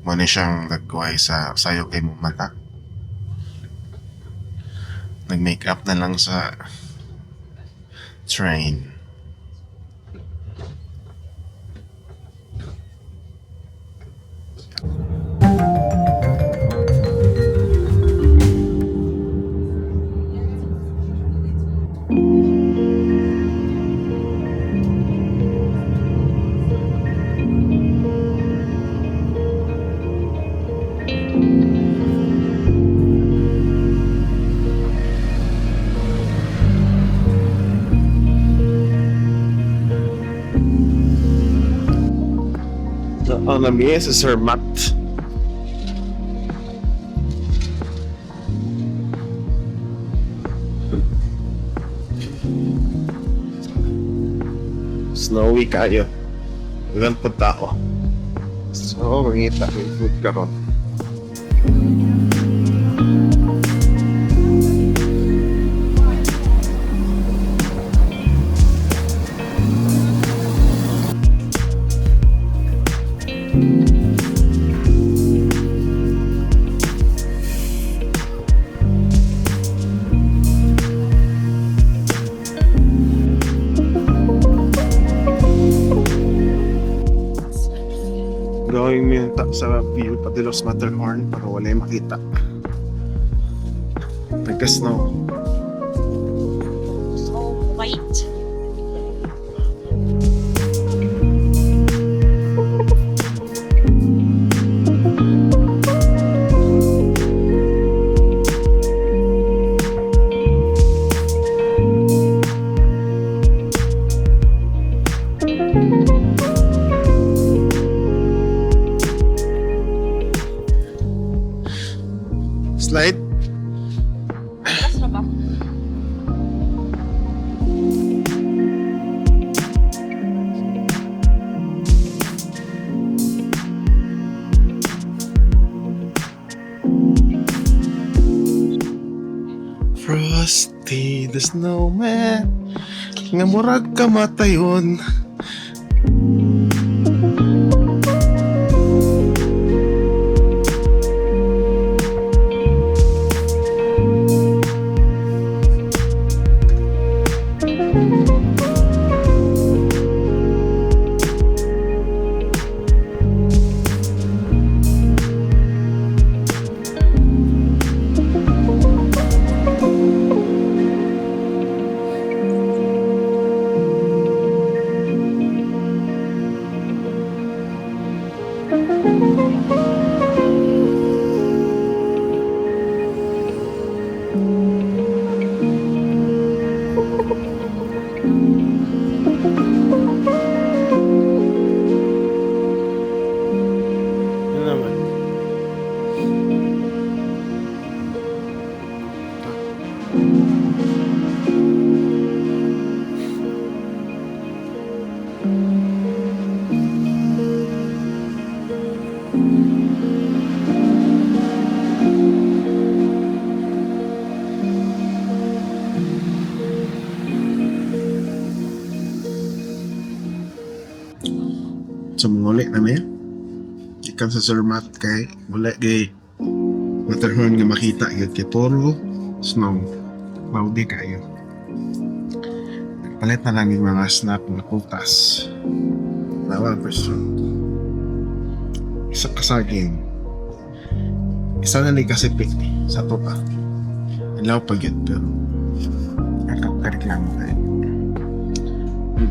Mao ni siyang nagkuhay sa sayo kay mong mata. Nag-makeup na lang sa train. Ang nami sa Zermatt. Snowy kayo. Ilan po tao. So, mangita may food karon. Going mi sa view pati Los Matterhorn para wala yung makita. Nagka-snow. So white. Slide. Atras na ba? Frosty the Snowman. Nga murag kamatayon. Ano naman? So, manguli na mi. Ikan sa Zermatt kay wala kay Matterhorn nga makita gyud kay puro snow. Cloudy kayo. Nagpalit na lang yung mga snack na prutas. Lawa person. Isa ka saging. Isa na ni kasi pick sa to pa. Ilaw pa gyud pero nakakareklamo tayo.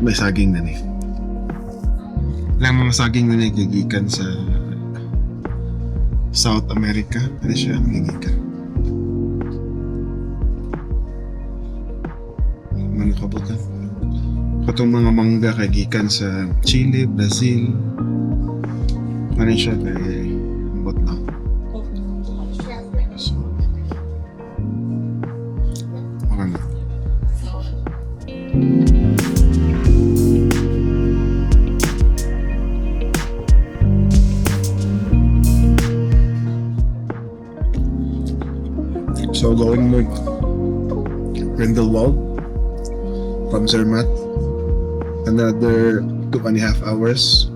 May saging na ni. Lang mga saging na nagigikan sa South America. Ano siya nagigikan? Ano kabutan? Katong mga mangga kay gikan sa Chile, Brazil. Ano siya kay ambot na. So, okay na. So going with Grindelwald from Zermatt, another 2.5 hours.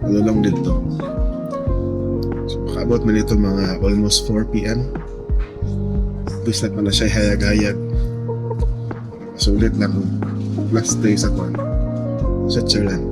Ano lang dito. Nakaabot man ito mga almost 4 p.m. Bisan pa na siya hayag-hayag. Sulit lang last day sa kwan. Switzerland.